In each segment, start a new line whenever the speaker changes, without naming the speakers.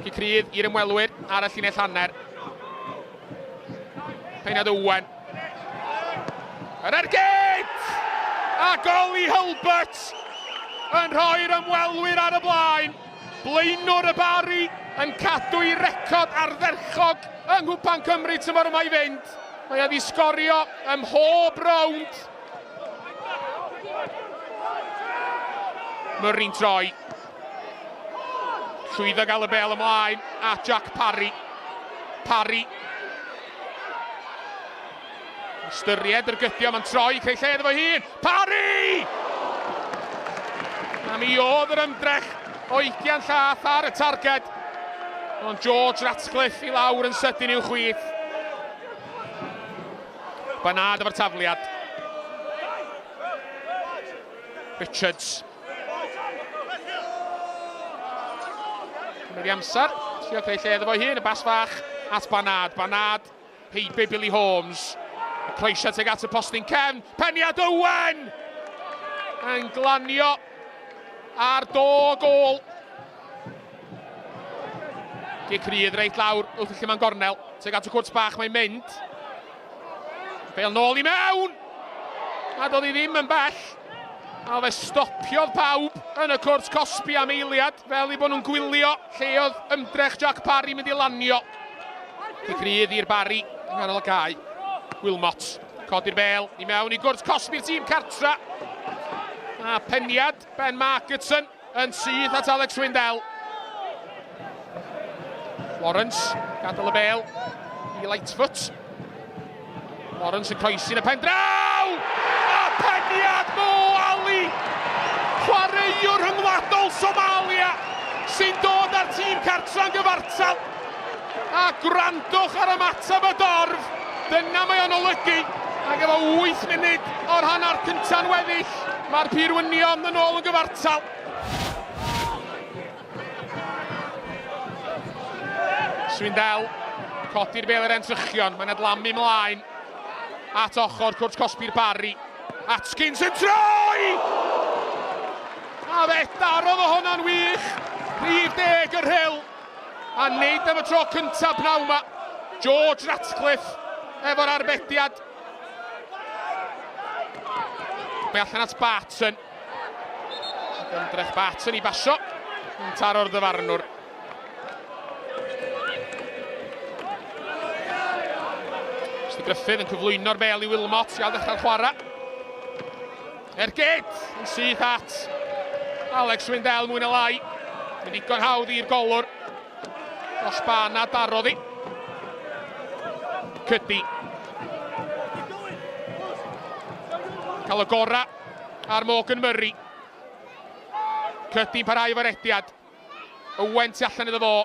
Cic rhydd i'r ymwelwyr ar y llinell hanner. Peinad Owen. Yr ergyd! A gol i Hulbert yn rhoi'r ymwelwyr ar y blaen. Blaenwr y Barri yn cadw i record ardderchog yng Nghwpan Cymru tymor yma i fynd. Mae wedi sgorio ym mhob rownd. Murray'n troi. Llwyddo gael y bel ymlaen at Jack Parry. Parry. Ystyried yr gydio, mae'n troi, creu lle iddo fo hun. Parry! A mi oedd yr ymdrech o ugian llath ar y targed. Ond George Ratcliffe i lawr yn sydyn i'w chwith. Banad efo'r tafliad. Richards. Cymryd i amser. Trio creu lle iddo fo hun. Y bas fach at Banad. Banad heibio Billy Holmes. Y croesiad tuag at y postyn cefn. Peniad Owen! Yn glanio ar do gôl. Gic rydd reit lawr wrth y lluman gornel. Tuag at y cwrt bach mae'n mynd. Bel nôl i mewn! A doedd hi ddim yn bell. A fe stopiodd pawb yn y cwrt cosbi am eiliad, fel i bod nhw'n gwylio lle oedd ymdrech Jack Parry mynd i lanio. Cic rydd i'r Barry yng nghanol y cae. Wilmot, codi'r bel i mewn i gwrt cosbi'r tîm cartra. A peniad Ben Margetson yn syth at Alex Swindell. Lawrence, gadael y bel i Lightfoot. Lawrence yn croesi yn y pen draw! A peniad Mo Ali! Chwaraewr rhyngwladol Somalia sy'n dod â'r tîm cartra'n gyfartal. A gwrandwch ar ymateb y dorf, dyna mae o'n olygu. Ac efo 8 munud o'r hanner cynta'n weddill, mae'r Purwynion yn ôl yn gyfartal. Swindell, codi'r bel i'r entrychion, mae'n adlamu mlaen at ochr cwrt cosbi'r Barri. Atkins yn troi! A fe darodd o hwnna'n wych! Rhif deg y Rhyl. A nid am y tro cyntaf pnawn ma. George Ratcliffe efo'r arbediad. Mae allan at Barton. Ymdrech Barton i basio. Yn taro'r dyfarnwr. Mr Gruffydd yn cyflwyno'r bel i Wilmot i ail ddechrau'r chwarae. Ergyd yn syth at Alex Swindell mwy na lai. Yn ddigon hawdd i'r golwr. Dros Bana darodd hi. Cydi. Cael y gorau ar Morgan Murray. Cydi'n parhau efo'r rediad. Owen tu allan iddo fo.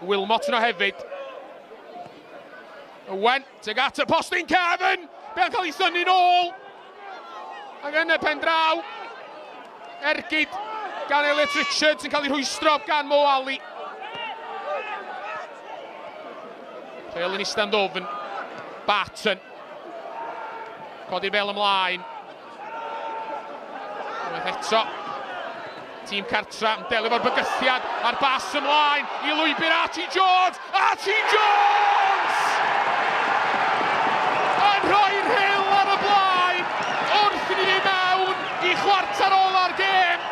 Wilmot yno hefyd. Owen, tuag at y postyn cefn! Be'n cael ei thynnu'n ôl. Ac yn y pen draw, ergyd gan Elliot Richards yn cael ei rhwystro gan Mo Ali. Fel yn eistedd ddofn. Barton. Codi'r bel ymlaen. Unwaith eto, tîm cartra yn delio efo'r bygythiad a'r bas ymlaen i lwybr Archie Jones. Archie Jones! Yn rhoi'r Rhyl ar y blaen wrth i ni fynd mewn i chwarter ola'r gêm.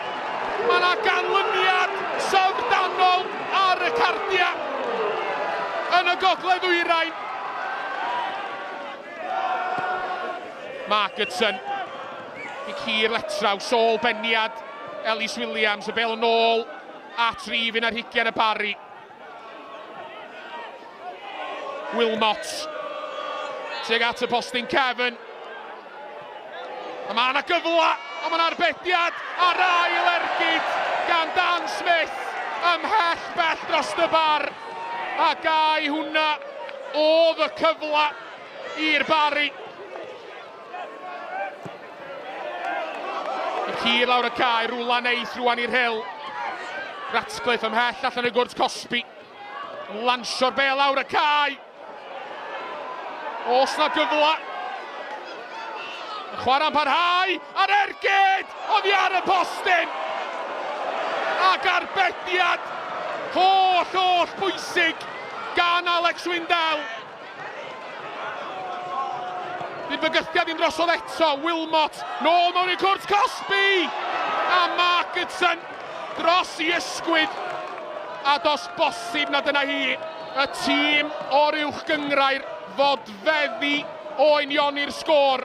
Mae yna ganlyniad syfrdanol ar y cardiau yn y gogledd ddwyrain. Mark Hudson i Keir Letraw, Saul Beniad, Ellis Williams, y bel yn ôl at rif un ar hugian y Barri. Wilmot tuag at y postyn cefn. A mae yna gyfle, a mae'n arbediad ar ail ergyd gan Dan Smith ymhell bell dros y bar. A gai hwnna oedd y cyfle i'r Barri. Y cur lawr y cae, rwla neis rwan i'r Hill. Ratcliffe ymhell allan y gwrt cosbi. Lansio'r bel lawr y cae. Os na gyfle. Y chwarae'n parhau a'r ergyd oddi ar y postyn. Ac arbediad. Holl, holl bwysig gan Alex Windell. Bydd bygythiad i'n drosodd eto. Wilmot nôl mewn i'r cwrt cosbi! A Marketson dros i ysgwyd. A dos bosib na dyna hi, y tîm o'r uwch gynghrair fodfeddi o unioni'r sgôr.